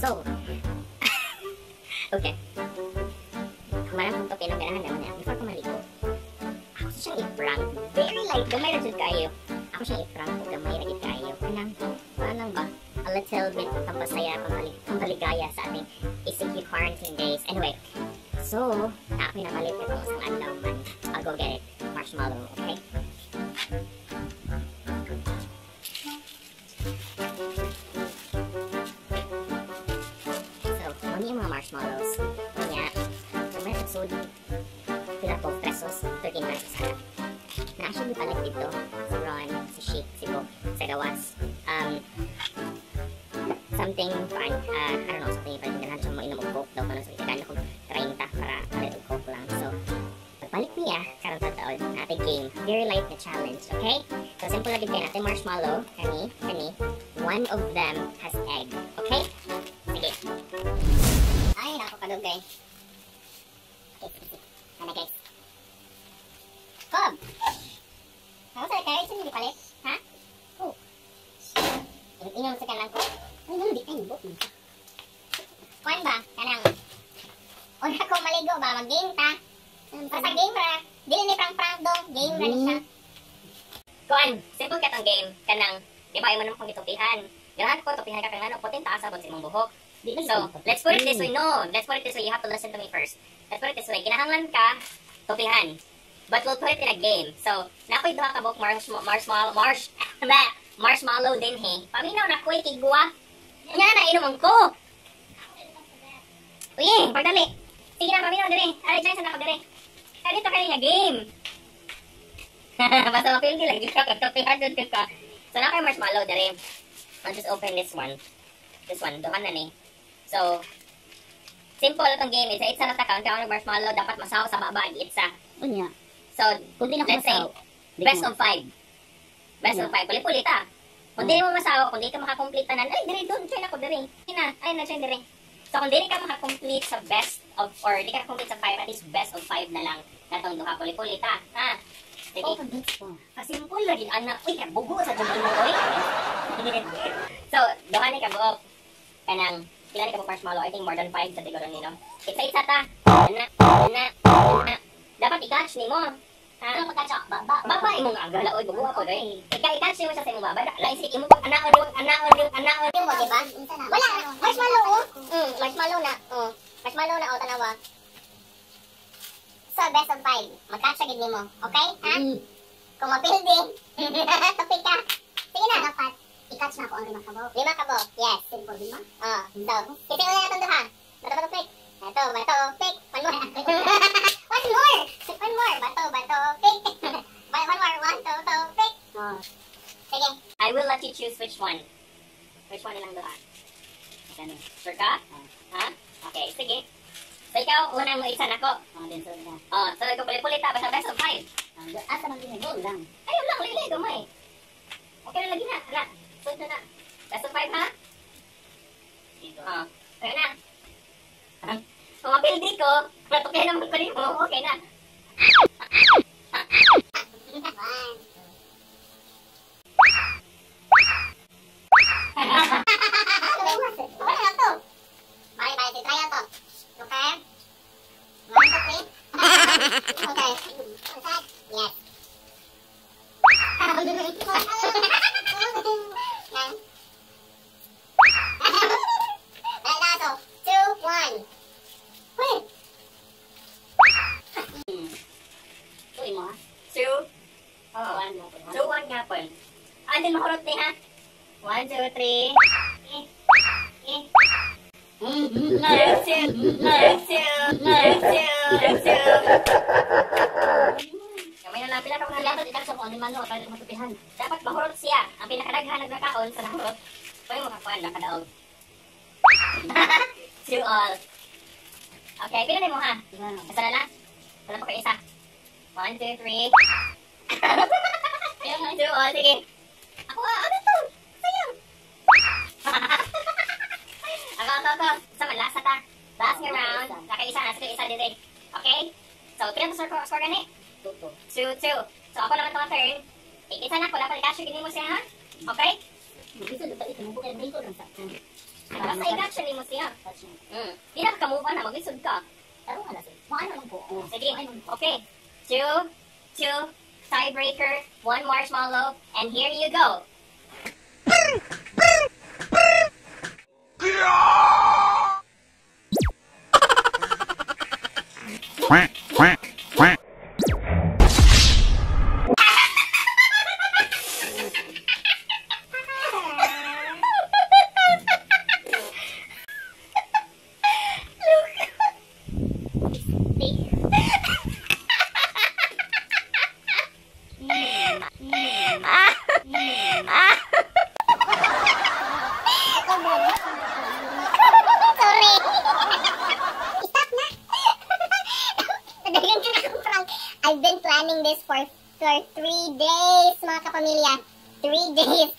So, okay. Humarang kong tope ng ganahan naman niya. Before ko maligo, ako siyang i-prank. Very light. Gamay ra jud kaayo. Ako siyang i-prank. Gamay ra jud kaayo. Kanang, paano ba? A little bit pampasaya, pampaligaya sa ating ECQ quarantine days. Anyway, so, na ako'y napalit ito sa adlaw man. I'll go get it. Marshmallow, okay? So, muna yung mga marshmallows. Kaya, may nagsud pila 12 pesos, 13 pesos sana. Na actually palit dito si Ron, si Sheik, si Bo, sa gawas. Something fun, I don't know, something fun. Ganahan siya mo inom og Coke daw karon, so itagaan ako 30 para palit og Coke lang. So, pagpalit niya, karon sa taon, natin game. Very light na challenge, okay? So, simple na din kayo natin marshmallow, kani, kani. One of them has egg, okay? Sige. Ay, nako kadugay. Okay, sige, sige. Ano guys? Kob! Ako sa kayo, sino hindi palit? Ha? Oh. Inom sa kanang ko. Ay, hindi. Ay, bot man. Kuan ba? Kanang. Una ko maligo ba? Mag-game ta. Basta game ra. Dili ni prank-prank dong. Game ra ni siya. Kuan, simple ka tong game. Kanang, di ba imo naman kung gitupihan. Ganahan ko tupihan ka kay ngano putin taas sabon sa imong buhok. So, let's put it this way. No, let's put it this way. You have to listen to me first. Let's put it this way. Kinahanglan ka tupihan. But we'll put it in a game. So, nakoy duha ka buok marshmallow din he. Paminaw na koy kigwa. Nya na inom ang ko. Uy, pagdali. Sige na, paminaw dire. Ay, dyan sa nako dire. Ay, dito kayo nga game. Basta mapildi lagi ka katupihan dun ka. So, na kayo marshmallow dire. I'll just open this one. This one, duha na ni. So, simple itong game. Isa-itsa na ta ka. Ang marshmallow, dapat masaw sa baba. Itsa. Unya. So, kung di na let's say, masaw, best of 5. Best of 5. Puli-puli ta. Kung di mo masaw, kung di ka makakomplete tanan, ay, dire, doon, join ako, dire. Ina, ay, na, join, dire. So, kung di ka makakomplete sa best of, or di ka complete sa 5, at least best of 5 na lang. Natong duha, puli-puli ta. Ha? Sige. Oh, best pa. Kasimple lagi, anak. Uy, kabugo sa dyan mo, uy. So, duha ni kabuok. Kanang, pila ni kabuok marshmallow? I think more than 5 sa siguro ni, no? Isa-isa ta. Ana, ana, ana. Dapat i-catch ni mo. Ha? Ano pagkatsa? Baba. Baba imong agala oy bugo ako doy. Ika i-catch nimo siya sa imong baba. Lain sige imo pag anaon yung anaon yung anaon mo, di ba? Wala, marshmallow oh. Marshmallow na. Oh. Marshmallow na oh tanawa. So best of 5. Mag-catch gid nimo. Okay? Ha? Kung mapildi, topic ka. Sige na. Dapat i-catch na ako ang 5 ka buok. 5 ka buok. Yes. Simple 5. Oh, so kasi una na itong duha. Bato bato pick. Bato bato pick. One more. One more. One more. Bato bato pick. One more. 1, 2, 2, pick. Oh. Sige. I will let you choose which one. Which one ilang duha? Ano? Sure ka? Ha? Okay, sige. So ikaw, una mo isa nako. Oh, then so na. Oh, so ikaw puli-puli ta basta best of 5. Asa man din go lang. Ayaw lang, lili gamay. Okay na lagi na. Ala, so ito na. Best of 5 ha? Dito. Oh, okay na. Kung mapildi ko, natukay naman ko rin mo, okay na. Wala na to. Bye bye, try to. Okay? 1, 2, 3. Okay. Yes. Wala na to. 2, 1. Wait. 2 mo ha? 2. Oh. 1 mo. 2, 1 gapon. Andin mahurot ni ha? 1, 2, 3. 1, 2, 1, 2, 1, 2. Kamay na lang, pila ka mga Dapat i-catch ako ang 5 no, para matupihan. Dapat mahurot siya. Ang pinakadaghan nagkakaon sa nahurot. Pwede makakuan na kadaog. 2 all. Okay, pila na mo ha? Isa na lang? Wala pa kayo isa. 1, 2, 3. 2 all, sige. Ako ah, ano to? Sayang. Ako, ako, ako. Sa man, last na ta. Last nga round. Nakaisa na, sige, isa din eh. Okay? So, pila to score, score gani? 2, 2. 2, 2. So, ako naman itong turn. Isa na, wala pa i-cash yung mo siya, ha? Okay? Bisa lupa ito, mo Basta i-catch mo siya. Touch niya. Di na ka move na, maglisod ka. Tarong na sige. Maano lang po. Oh, Sige. maano lang po. Okay. Two, two, tiebreaker, one marshmallow, and here you go. Quack, quack, quack. Sorry. Stop na. Nadagan ka na akong prank. I've been planning this for 3 days, mga kapamilya. 3 days.